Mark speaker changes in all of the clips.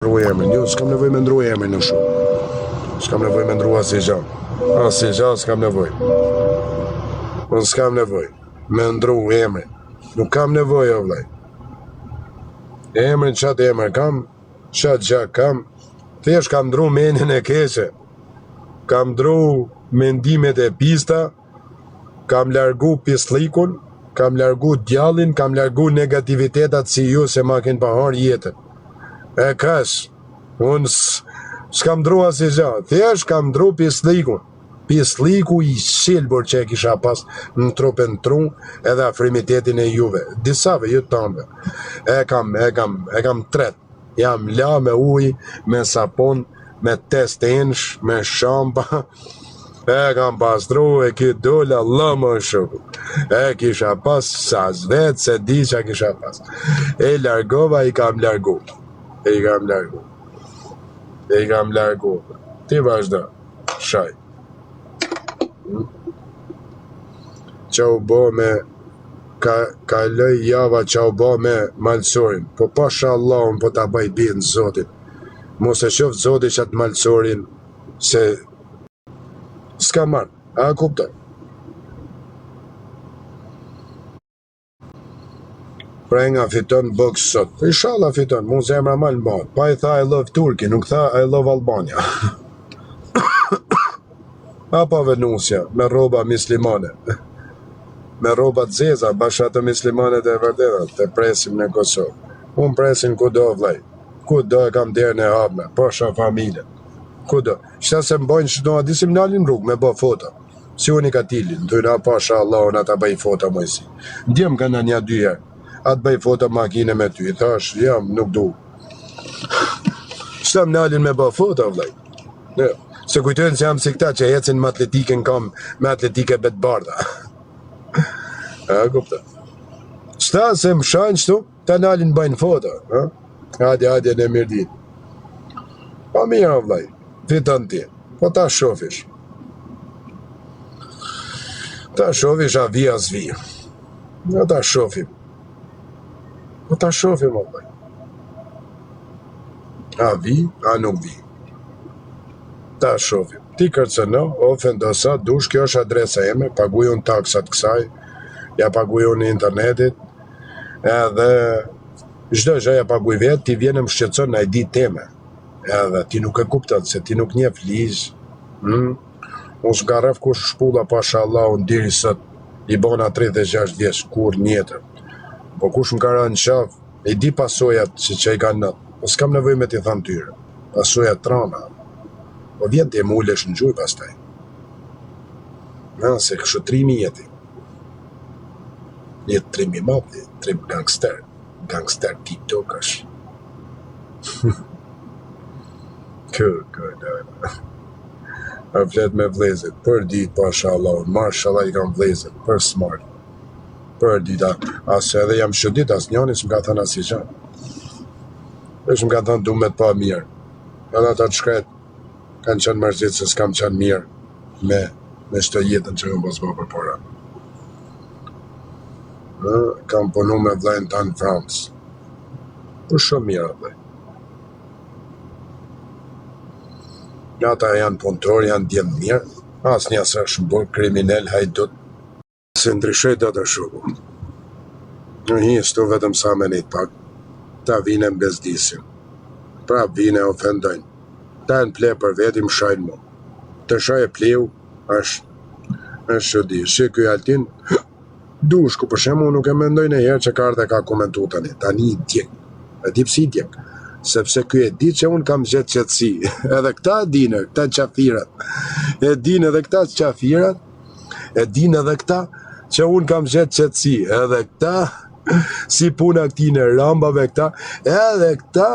Speaker 1: Ndru emrin, jo, s'kam nevojë me ndru emrin në shumë. S'kam nevojë me ndru asnjë gjë. Asnjë gjë s'kam nevojë. Unë s'kam nevojë me ndru emrin. Nuk kam nevojë, o vllai. Emrin qatë emër kam, qatë gjë kam. Thjesht kam ndru menjen e keqe. Kam ndru mendimet e pista. Kam largu pisllikun, kam largu djallin, kam largu negativitetat si ju se ma ken pa harë jetën. E kaq, unë s'kam ndru asnjë gjë, thjesht kam ndru pisllikun. Pislliku i qelbur që e kisha pas në trup e në tru edhe afrimitetin e juve, disave, jo tanëve. E kam, e kam, e kam tret. Jam la me ujë, me sapun, me test enësh, me shampa, e kam pastru, e ki dola, lëmë shoku. E kisha pas, sa vetë, s'e di ça kisha pas. E largova, i kam largu. E i kam largu. E i kam largu. Ti vazhdo, shaj. Hmm? Ça u bo me ka kaloj java ça u bo me malsorin po pasha Allahun po ta bëj be në zotin mos e qoft zoti qat malsorin se s'ka marr a e kupton Prenga fiton boks sot. Inshallah fiton, mu zemra mal mbahet. Pa i tha I love Turkey, nuk tha I love Albania. Apo Venusja, me rroba muslimane. Me rroba të zeza, bash ato muslimanet e vërteta, të presim në Kosovë. Unë presin kudo vllai. Kudo e kam derën e hapme, pasha familjen. Kudo. Qëta se më bojnë që do, disi më nalin rrugë me bë foto. Si unë i katilin, thujnë a pasha Allahun ata bëj foto moj si. Djem kanë një dy herë. Atë bëj foto makine me ty. I thash, jam, nuk du. Qëta më nalin me bë foto, vllai. Ne, se kujtojnë se jam si këta që ecin me atletike në kam, me atletike bet bardha. A kupton. Qëta se më shajnë qëtu, ta nalin bëjnë foto. Ha? Hajde, hajde, në mirë Po mirë, o vllai, fiton ti. Po ta shofish. Ta shofish, a vi, a s'vi. No ta shofim. Po ta shofim, o vllai. A vi, a nuk vi. Ta shofim. Ti kërcëno, ofendo sa dush, kjo është adresa ime, paguaj unë taksat kësaj, ja paguaj unë internetit, edhe çdo gjë ja paguaj vetë, ti vjen e më shqetëson në ID teme. Edhe ti nuk e kupton se ti nuk njeh ligj. Hm? Unë s'ka rref kush shpulla pasha Allahun deri sot i bona 36 vjeç kurrë n'jetën. Po kush më ka rënë në qafë, i di pasojat që, që i kanë në. Po s'kam nevojë me t'i thënë tyre. Pasojat trana. Po vjen ti e më ulesh në gjuj pastaj. Na, se kështu trimi jeti. Një trim i madh, një trim gangster, gangster TikTokësh. Kë, kë, kë. A flet me vllezët, për ditë, pasha Allahun, mashallah i kam vllezët, për smart, për ditë, as edhe jam çudit, as njani s'më ka thënë asnjë gjë. Veç më ka thënë du me të pa mirë. Edhe ata të shkret kanë qenë mërzit se s'kam qenë mirë me me çdo jetën që kam pas bërë përpara. Ë, kam punu me vllajën tan në Francë. Po shumë mirë atë. Ata janë punëtor, janë djem mirë, asnjë s'është bërë kriminal, hajdut. Se ndryshoj dot o shoku. Në hi stu vetëm sa me nejt pak, ta vine më bezdisin. Prap vine e ofendojnë. Ta janë ple për veti më shajnë mu. Të shaj e pleu është është çudi. Si ky Altin Dushku për shembull nuk e mendoj ndonjëherë që ka ardhë e ka komentu tani. Tani i djeg. E di pse i djeg? Sepse ky e di që unë kam gjetë qetësi. Edhe këta e dinë, këta qafirat. E dinë edhe këta qafirat. E dinë edhe këta që unë kam gjetë qetësi. Edhe këta si puna këtine rambave këta, edhe këta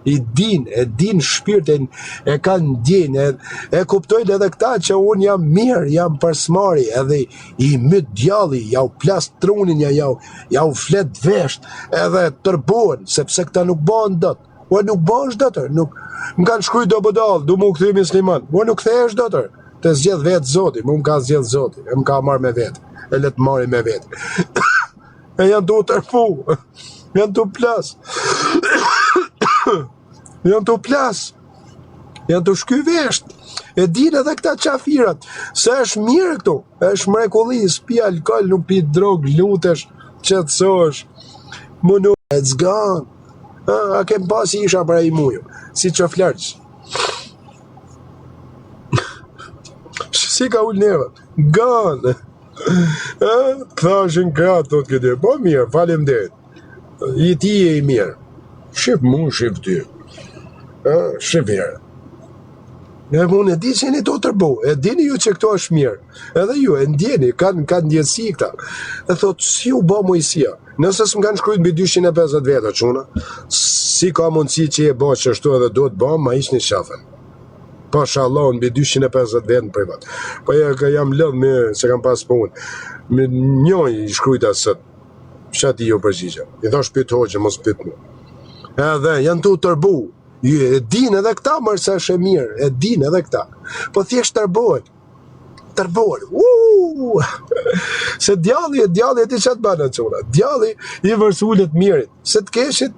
Speaker 1: i din, e din shpirtin, e kanë ndjenjë, e, e kuptojnë edhe këta që unë jam mirë, jam për smari, edhe i myt djalli, jau plas trunin, ja jau, jau flet vesht, edhe tërbohen, sepse këta nuk bëhen dot. O nuk bëhesh dot, nuk më kanë shkruajt do budall, du mu kthy musliman. O nuk kthehesh dot. Të zgjedh vetë Zoti, mu më ka zgjedh Zoti, e më ka marrë me vete, e le të marri me vete. E janë tu tërbu, janë tu plas. Janë tu plas. Janë tu shky vesht. E din edhe këta qafirat, se është mirë këtu, është mrekulli, s'pi alkool, nuk pi drogë, lutesh, qetësohesh. Mënu, it's gone. A, a kem pa si isha para i muju, si qoflarq. Si ka ul nervat? Gone. Ë, kthaheshin krahët thotë këtë. Po mirë, faleminderit. I ti je i mirë. Shif mu, shif ty. Ë, shif mirë. Ne unë e di që jeni të tërbu, e dini ju që këto është mirë. Edhe ju e ndjeni, kanë kanë ndjesi këta. E thot si u bë Moisia? Nëse s'më kanë shkruajt mbi 250 veta çuna, si ka mundësi që e bë qashtu edhe duhet bë, ma hiqni qafën. Pasha Allahun mbi 250 vetë në privat. Po ja ka jam lodh me se kam pas punë. Me njoj i shkrujta sot. Qa ti ju përgjigja? I thash pyet hoxhë, mos pyet mu. Edhe janë tu tërbu. Ju e din edhe këta mërë se është e mirë, e din edhe këta. Po thjesht tërbohen. Tërbohen. Uuu! Se djalli, e djalli e di ça të bën atë çuna. Djalli i vërsulet mirit. Se të keqit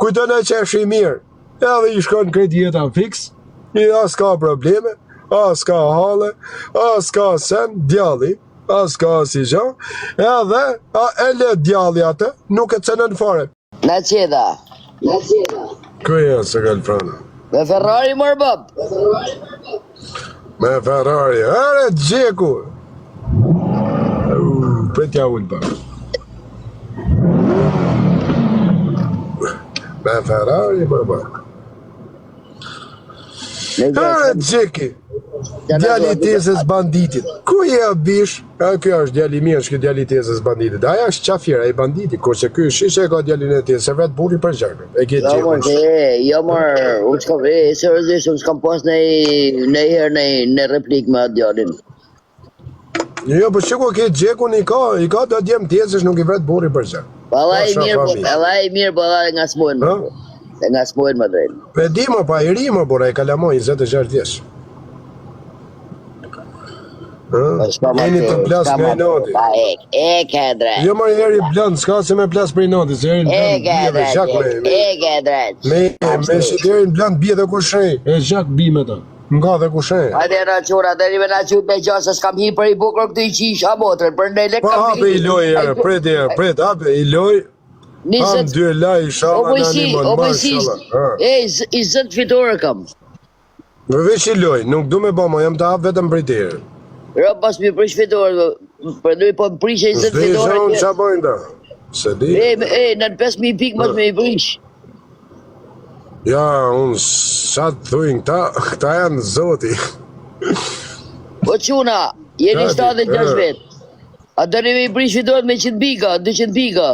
Speaker 1: kujton ai që është i mirë. Edhe i shkon krejt jeta fiks, i as ka probleme, as ka halle, as ka sen, djalli, as ka si gjë, edhe a, e le djalli atë, nuk e cenon fare.
Speaker 2: Na qeda.
Speaker 1: Na qeda. Ku je se kalfrana?
Speaker 2: Me Ferrari mor bab.
Speaker 1: Me Ferrari, ere Gjeku. Prit ja ul pak. Me Ferrari, mor bab. Ere Gjeki. Djali i tezës banditit. Ku je o bish? A ky është djali i mirë, është ky djali i tezës banditit. Ai është qafir, ai banditi, kurse ky shishe e ka djalin e tezës, se vet burri për gjak. E ke
Speaker 2: Jo
Speaker 1: gjekun.
Speaker 2: mor, e, jo mor, unë s'kam, e, seriozisht unë s'kam pas në në herë në në replik me atë djalin.
Speaker 1: Jo, po shiko ke gjekun i ka, i ka do djem tezësh nuk i vret burri për gjak.
Speaker 2: Valla i
Speaker 1: Pasha
Speaker 2: mirë, po,
Speaker 1: familje.
Speaker 2: valla i mirë, po valla e ngacmojnë më.
Speaker 1: Ë?
Speaker 2: E ngacmojnë më drejt.
Speaker 1: Po e di më pa i ri më burra, e kalamoj 26 vjeç. Ë?
Speaker 2: Po s'ka ma
Speaker 1: Jeni
Speaker 2: te,
Speaker 1: të plas
Speaker 2: s'ka
Speaker 1: nga
Speaker 2: ma te,
Speaker 1: inati.
Speaker 2: pa ek, ek e drejt.
Speaker 1: Jo më eri bland, s'ka se me plas për inati, se eri
Speaker 2: Ek
Speaker 1: bland
Speaker 2: e
Speaker 1: bie dhe
Speaker 2: drejt,
Speaker 1: gjak me
Speaker 2: ek,
Speaker 1: me
Speaker 2: ek e drejt.
Speaker 1: me me si erin bland bie dhe kushej, e gjak bi me të. Nga dhe kushej.
Speaker 2: Hajde na çuna, deri me na qut me gjë se s'kam hi për i bukur këtu i qish ha motrën, për ne lek
Speaker 1: Po
Speaker 2: kam
Speaker 1: hape i loj,
Speaker 2: Ai,
Speaker 1: pret e pret, hape i loj.
Speaker 2: 20
Speaker 1: Alhamdulillah,
Speaker 2: O
Speaker 1: inshallah,
Speaker 2: po
Speaker 1: në
Speaker 2: si,
Speaker 1: animon,
Speaker 2: o po si,
Speaker 1: mashallah.
Speaker 2: e i zët fitore kam.
Speaker 1: Më veç i loj, nuk du me bo, mo, jam të hap vetëm për tjerë.
Speaker 2: Rob pas mi prish fitore, për ndoj po më prish e i zët
Speaker 1: S'di
Speaker 2: fitore.
Speaker 1: zonë qa bojnë ta. Se di.
Speaker 2: E, e, në 5000 pikë mos me i prish.
Speaker 1: Ja, unë sa të thujnë këta, këta janë zoti.
Speaker 2: Po çuna, jeni
Speaker 1: Gati,
Speaker 2: 76
Speaker 1: e.
Speaker 2: vet. A doni me i prish fitoret me 100 pika, 200 pika?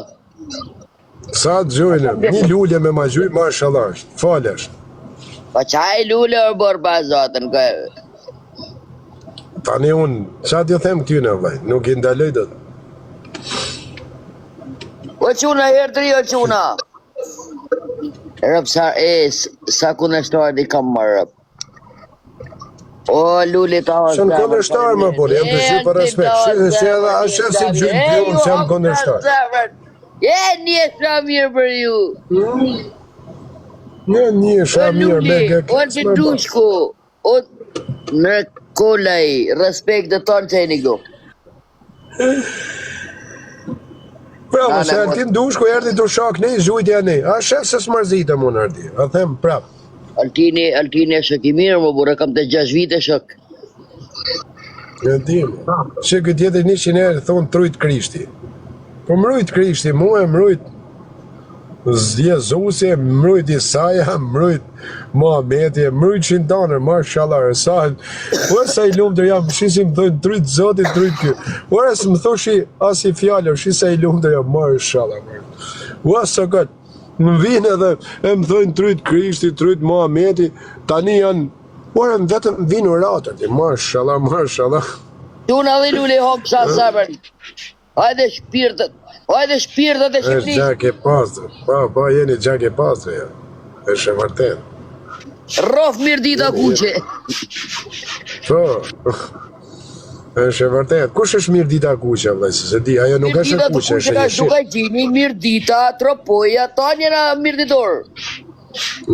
Speaker 1: Sa të gjujnë, një lule me ma gjuj, mashallah është, falesh.
Speaker 2: Po qaj lule o bërë pa zotën, kë...
Speaker 1: Tani unë, qa t'ju them këtyne, vllai, nuk i ndaloj dot.
Speaker 2: O çuna, herë të ri o çuna. Rëp sa, e, sa kundërshtarët i kam marrë rëp. O, Luli ta
Speaker 1: S'janë
Speaker 2: zemër,
Speaker 1: kundërshtar më burr, jam të
Speaker 2: E,
Speaker 1: gjy për respekt.
Speaker 2: Altin ta
Speaker 1: Si si edhe
Speaker 2: zemër,
Speaker 1: a shef si
Speaker 2: e,
Speaker 1: gjy dy
Speaker 2: ju
Speaker 1: unë s'jam
Speaker 2: hap
Speaker 1: kundërshtar.
Speaker 2: zemër. E, një sa mirë për ju.
Speaker 1: Një një
Speaker 2: O,
Speaker 1: sha mirë me
Speaker 2: Luli,
Speaker 1: kë
Speaker 2: o, Altin Dushku, o, në kolaj, respekt dhe tonë që jeni këtu.
Speaker 1: Bravo, se Altin Dushku erdhi të shok ne, zhujti anej. A shef se s'mërzitëm unë Arti. A them prap.
Speaker 2: Altini, Altini është shok i mirë, më burrë, kam të 6 vite shok.
Speaker 1: E dim. Që këtë tjetër 100 herë thonë t'rujt Krishti. Po m'rujt Krishti, mua e m'rujt Jezusi, m'rujt Isaja, m'rujt Muhameti, m'rujt Shintanër, mashallah, sa, ua sa i lumtur jam, shi si më thojnë t'rujt Zoti, t'rujt ky. Ora s'më thoshi asi fjalë, shi sa i lumtur jam, mashallah. Ua sa kat, më vinë edhe e më thojnë t'rujt Krishti, t'rujt Muhameti, tani janë, ora më vetëm vinë uratët, mashallah, mashallah.
Speaker 2: Tuna dhe lule hop sa zemër. Hajde shpirtët, hajde shpirtët e
Speaker 1: Është
Speaker 2: Shqipërisë.
Speaker 1: gjak e pastër. Po, po, jeni gjak e pastër, ja. Është e vërtetë.
Speaker 2: Rrof Mirdita kuqe.
Speaker 1: Po. Është e vërtetë. Kush është Mirdita kuqe, vëllai, se se di, ajo nuk është e
Speaker 2: Mirdita të
Speaker 1: kuqe,
Speaker 2: kuqe
Speaker 1: është
Speaker 2: ka
Speaker 1: jeshil.
Speaker 2: Dukagjini, Mirdita, Tropoja, tanë jena Mirditor.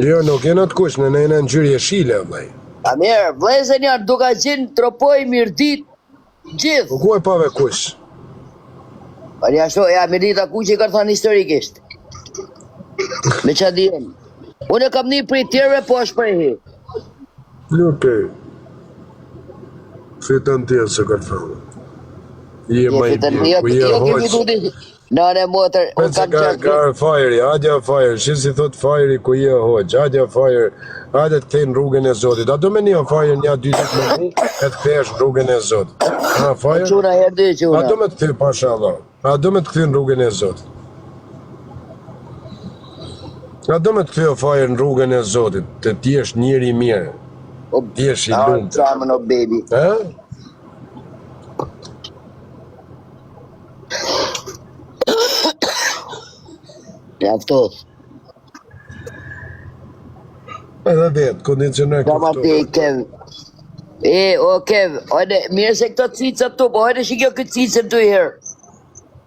Speaker 1: Jo, nuk jena të kuq, ne ne jena ngjyrë jeshile, vllai.
Speaker 2: A mirë, vllezën janë Dukagjin, Tropojë, Mirditë, gjithë.
Speaker 1: Po ku e pave kuq?
Speaker 2: Po ja ashtu, ja Mirdita kuqe i kanë thënë historikisht. Me ça di unë. Unë e kam një prej tjerëve po e shprehi.
Speaker 1: Okej. Fiton ti se ka të thënë. Je më i mirë,
Speaker 2: Jo,
Speaker 1: ku je
Speaker 2: jo, ke
Speaker 1: hoxhë.
Speaker 2: fitu ti. Nënë e motër, unë
Speaker 1: Vetë se
Speaker 2: kam
Speaker 1: ka,
Speaker 2: qash
Speaker 1: ka fajri, hajde fajr, shi si thot fajri ku je hoxhë, hajde fajr, hajde të kthej në rrugën e Zotit. A do me një fajr një dy ditë me mu, e të kthehesh në rrugën e Zotit. Ha fajr?
Speaker 2: Çuna herë dy
Speaker 1: A do
Speaker 2: çuna.
Speaker 1: me të kthy pasha Allah? A do me të kthy në rrugën e Zotit? A do me të kthy o fajr në rrugën e Zotit, të të jesh njeri i mirë,
Speaker 2: O,
Speaker 1: të jesh i
Speaker 2: a,
Speaker 1: lumtur.
Speaker 2: Camën o baby.
Speaker 1: Ha?
Speaker 2: Jam ftohtë.
Speaker 1: Edhe vetë, kondicioner
Speaker 2: Jam
Speaker 1: këtu
Speaker 2: aty
Speaker 1: ftohtë.
Speaker 2: Kev. E, o Kev, hajde, mirë se këto cica tu, po hajde shikjo këtë cicën tu i herë.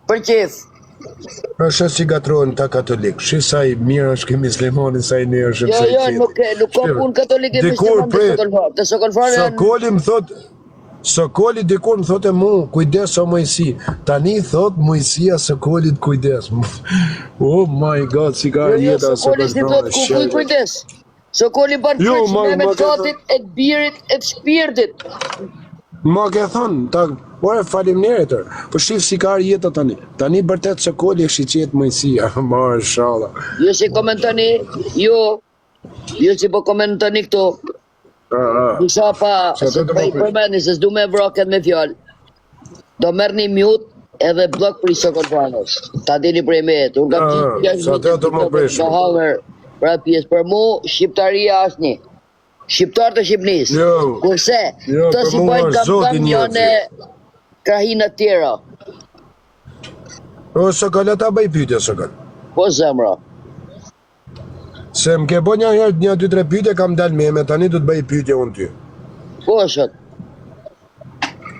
Speaker 2: Për qef.
Speaker 1: Është si gatrohen ta katolik. Shi sa i mirë është ky muslimani, sa i ndershëm,
Speaker 2: Jo,
Speaker 1: sa i
Speaker 2: jo,
Speaker 1: qetë.
Speaker 2: nuk nuk ka punë katolike
Speaker 1: Dikur
Speaker 2: musliman të
Speaker 1: prit.
Speaker 2: Sokol Frano. Të Sokol Frano janë
Speaker 1: Sokoli më thot, Sokoli dikur më thote mu, kujdes o Mojsi. Tani thot Mojsia Sokolit kujdes. Oh my god, si ka
Speaker 2: Jo, jo,
Speaker 1: jeta
Speaker 2: Sokoli
Speaker 1: Sokol
Speaker 2: si
Speaker 1: Frano.
Speaker 2: thot ku kuj kujdes. Sokoli ban
Speaker 1: Jo,
Speaker 2: kryq
Speaker 1: ma-
Speaker 2: në emër
Speaker 1: ma
Speaker 2: të
Speaker 1: ka
Speaker 2: Zotit, e të birit, e të shpirtit.
Speaker 1: Ma ke thënë, ta, ore faleminderit. ore. Po shif si ka jeta tani. Tani vërtet Sokoli është i qetë Mojsia, mashallah.
Speaker 2: Jo si komentoni, jo, jo si po komentoni këtu.
Speaker 1: Ah, ah.
Speaker 2: Disa pa,
Speaker 1: Sa
Speaker 2: se
Speaker 1: do të
Speaker 2: po i
Speaker 1: më prish?
Speaker 2: përmendi, se s'du me vra këtë me fjalë. Do merrni mute edhe blok për i Sokol Franos. Ta dini prej me jetë. Unë kam
Speaker 1: Ah,
Speaker 2: qitë gjashtë
Speaker 1: sa
Speaker 2: vite
Speaker 1: do të më
Speaker 2: TikTok
Speaker 1: prish?
Speaker 2: në hangër për atë pjesë. Për mu, shqiptaria është një. Shqiptar të Shqipënisë.
Speaker 1: Jo.
Speaker 2: Kurse,
Speaker 1: Jo,
Speaker 2: këto
Speaker 1: për
Speaker 2: si
Speaker 1: mua
Speaker 2: bajnë
Speaker 1: është
Speaker 2: kam
Speaker 1: Zoti
Speaker 2: kam janë
Speaker 1: njerëzi.
Speaker 2: krahina tjera.
Speaker 1: O Sokol, ata bëj pyetje Sokol.
Speaker 2: Po zemra.
Speaker 1: Se më ke bë një herë një dy tre pyetje kam dal me me tani do të bëj pyetje unë ty.
Speaker 2: Po është.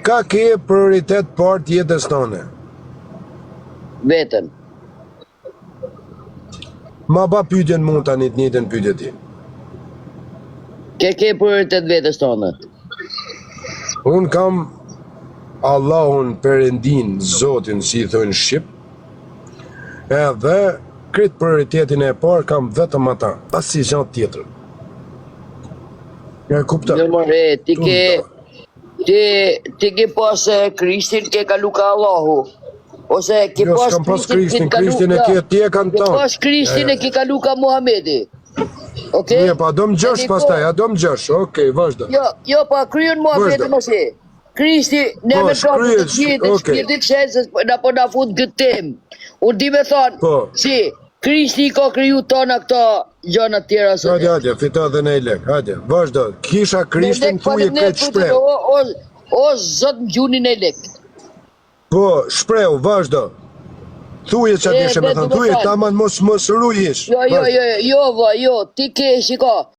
Speaker 1: Ka ke prioritet parë të jetës tënde?
Speaker 2: Veten.
Speaker 1: Ma ba pyetjen mu tani të njëjtën pyetje ti.
Speaker 2: Ke ke prioritet vetes tënde.
Speaker 1: Unë kam Allahun, Perëndin, Zotin, si i thonë shqip, edhe krejt prioritetin e parë kam vetëm ata, asnjë gjë tjetër. Ja kupton.
Speaker 2: Jo more, ti
Speaker 1: Tu
Speaker 2: ke
Speaker 1: nda.
Speaker 2: ti ti ke pas e, Krishtin ke kalu ka Allahu. Ose ke
Speaker 1: Jo,
Speaker 2: pas
Speaker 1: s'kam pas
Speaker 2: Krishtin
Speaker 1: Krishtin,
Speaker 2: ke kalu
Speaker 1: Krishtin e
Speaker 2: ka
Speaker 1: ke ti e kanë
Speaker 2: ke
Speaker 1: tonë.
Speaker 2: pas Krishtin
Speaker 1: Ja,
Speaker 2: e ke kalu ka Muhamedi. Okej?
Speaker 1: Mirë, pa do më gjësh
Speaker 2: Tani po,
Speaker 1: pastaj, a do më gjësh? Okej, vazhdo.
Speaker 2: Jo, jo, pa kryen Muhamedi
Speaker 1: Vazhdo.
Speaker 2: mos e. Krishti ne
Speaker 1: Po,
Speaker 2: me thonë të
Speaker 1: shkryet,
Speaker 2: gjithë,
Speaker 1: okej.
Speaker 2: shpirtit shenjtë, se s'po- na po na fut këtë temë. Unë di me thonë,
Speaker 1: Po.
Speaker 2: si Krishti i ka kriju tona këto gjëra tjera se.
Speaker 1: Hajde, hajde, fito edhe në i lek, hajde, vazhdo. Kisha
Speaker 2: Në
Speaker 1: Krishtin,
Speaker 2: lek
Speaker 1: thuje
Speaker 2: faleminderit
Speaker 1: këtë
Speaker 2: Putin,
Speaker 1: shpreh.
Speaker 2: o o o zot më gjuni në lek.
Speaker 1: Po, shprehu, vazhdo. Thuje çfarë
Speaker 2: E,
Speaker 1: deshe me
Speaker 2: dhe
Speaker 1: thënë,
Speaker 2: du me
Speaker 1: thuje
Speaker 2: thënë.
Speaker 1: taman mos mos rujesh.
Speaker 2: Jo, jo,
Speaker 1: Vazhdo.
Speaker 2: jo, jo, jo, vlla, jo, ti ke, shiko.